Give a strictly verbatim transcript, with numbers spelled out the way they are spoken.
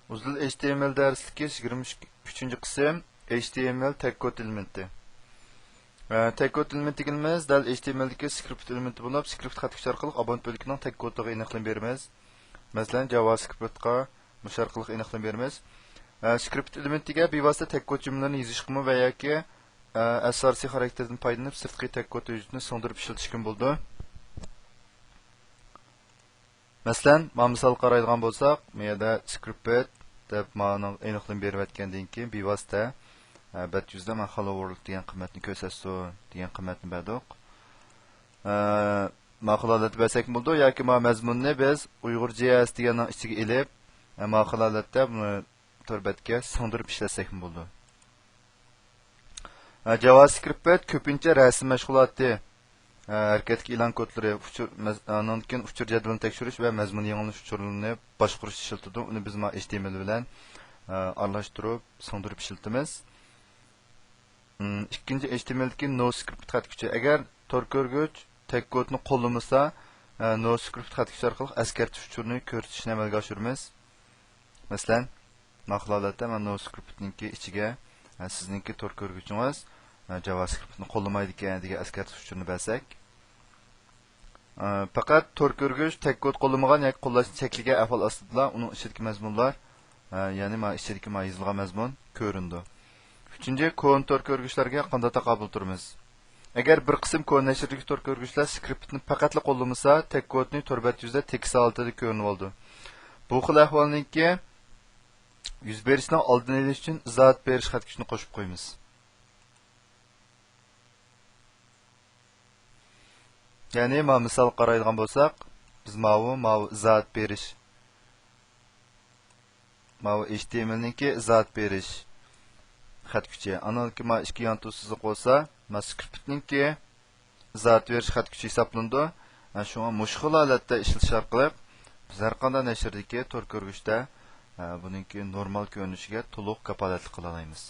ئۇزۇل ئېچ تى ئېم ئېل دەرسلىكى يىگىرمە ئۈچىنچى قىسىم، ئېچ تى ئېم ئېل تەگ كود ئېلېمېنتى. ئە، تەگ كود ئېلېمېنتى دېگىنىمىز دەل ئېچ تى ئېم ئېلدىكى سكرىپت ئېلېمېنتى بولۇپ، سكرىپت خەت كۈچى ئارقىلىق ئابونت بۆلىكىنىڭ تەگ كودىغا ئېنىقلىما بېرىمىز. مەسىلەن، جاۋا سكرىپتقا مۇشۇ ئارقىلىق ئېنىقلىما بېرىمىز. ئە، سكرىپت ئېلېمېنتىگە بىۋاسىتە تەگ كود جۈملىلىرىنى يېزىشقىمۇ ۋە ياكى، ئە، ئەس ئار سى خاراكتېرىدىن پايدىلىنىپ، سىرتقى تەگ كود ھۆججىتىنى سىڭدۈرۈپ ئىشلىتىشكىمۇ بولىدۇ. مەسىلەن، مانا مىسال قارايدىغان بولساق، بۇ يەردە سكرىپت دەپ مانا ئېنىقلىما بېرىۋەتكەندىن كېيىن، بىۋاسىتە، ئە، بەت يۈزىدە مانا خالو ۋورلد دېگەن قىممەتنى كۆرسەتسۇن دېگەن قىممەتنى بەردۇق. ئە، مانا خىل ھالەتتە بەرسەكمۇ بولىدۇ ياكى مانا مەزمۇننى بىز ئۇيغۇر جي ئېس دېگەننىڭ ئىچىگە ئېلىپ، ئە، مانا خىل ھالەتتە بۇنى تور بەتكە سىڭدۈرۈپ ئىشلەتسەكمۇ بولىدۇ. ئە، جاۋاسكرىپت كۆپىنچە رەسىم مەشغۇلاتى، ئە، ھەرىكەتتىكى ئېلان كودلىرى، ئۇچۇر، مەز-، ئانىڭدىن كېيىن ئۇچۇر جەدۋىلىنى تەكشۈرۈش ۋە مەزمۇن يېڭىلىنىش ئۇچۇرلىرىنى باشقۇرۇشتا ئىشلىتىدۇ. ئۇنى بىز مانا ئېچ تى ئېم ئېل بىلەن، ئە، ئارىلاشتۇرۇپ، سىڭدۈرۈپ ئىشلىتىمىز. ئىم، ئىككىنچى، ئېچ تى ئېم ئېلدىكى نو سكرىپت خەت كۈچى. ئەگەر تور كۆرگۈچ تەگ كودنى قوللىمىسا، ئە، نو سكرىپت خەت كۈچى ئارقىلىق ئەسكەرتىش ئۇچۇرىنى كۆرسىتىشنى ئەمەلگە ئاشۇرىمىز. مەسىلەن، مانا خىل ھالەتتە مەن نو سكرىپتنىڭكى ئىچىگە، ئە، سىزنىڭكى تور كۆرگۈچىڭىز، ئە، جاۋاسكرىپتنى قوللىمايدىكەن دېگەن ئەسكەرتىش ئۇچۇرىنى بەرسەك. ئە، پەقەت تور كۆرگۈچ تەگ كود قوللىمىغان ياكى قوللاشنى چەكلىگەن ئەھۋال ئاستىدىلا ئۇنىڭ ئىچىدىكى مەزمۇنلار، ئە، يەنى مانا ئىچىدىكى مانا يېزىلغان مەزمۇن كۆرۈنىدۇ. ئۈچىنچى، كونا تور كۆرگۈچلەرگە قانداق تاقابىل تۇرىمىز؟ ئەگەر بىر قىسىم كونا نەشردىكى تور كۆرگۈچلەر سكرىپتنى پەقەتلا قوللىمىسا، تەگ كودنى تور بەت يۈزىدە تېكىست ھالىتىدە كۆرۈنۈۋالىدۇ. بۇ خىل ئەھۋالنىڭكى يۈز بېرىشىنىڭ ئالدىنى ئېلىش ئۈچۈن ئىزاھات بېرىش خەت كۈچىنى قوشۇپ قويىمىز. يەنى مانا مىسال قارايدىغان بولساق، بىز ماۋۇ، ماۋۇ ئىزاھات بېرىش، ماۋۇ ئېچ تى ئېم ئېلنىڭكى ئىزاھات بېرىش خەت كۈچى. ئانىڭدىكى مانا ئىككى يانتۇ سىزىق بولسا، مانا سكرىپتنىڭكى ئىزاھات بېرىش خەت كۈچى ھېسابلىنىدۇ. ھە، شۇڭا مۇشۇ خىل ھالەتتە ئىشلىتىش ئارقىلىق بىز ھەر قانداق نەشردىكى تور كۆرگۈچتە، ھە، بۇنىڭكى نورمال كۆرۈنۈشىگە تولۇق كاپالەتلىك قىلالايمىز.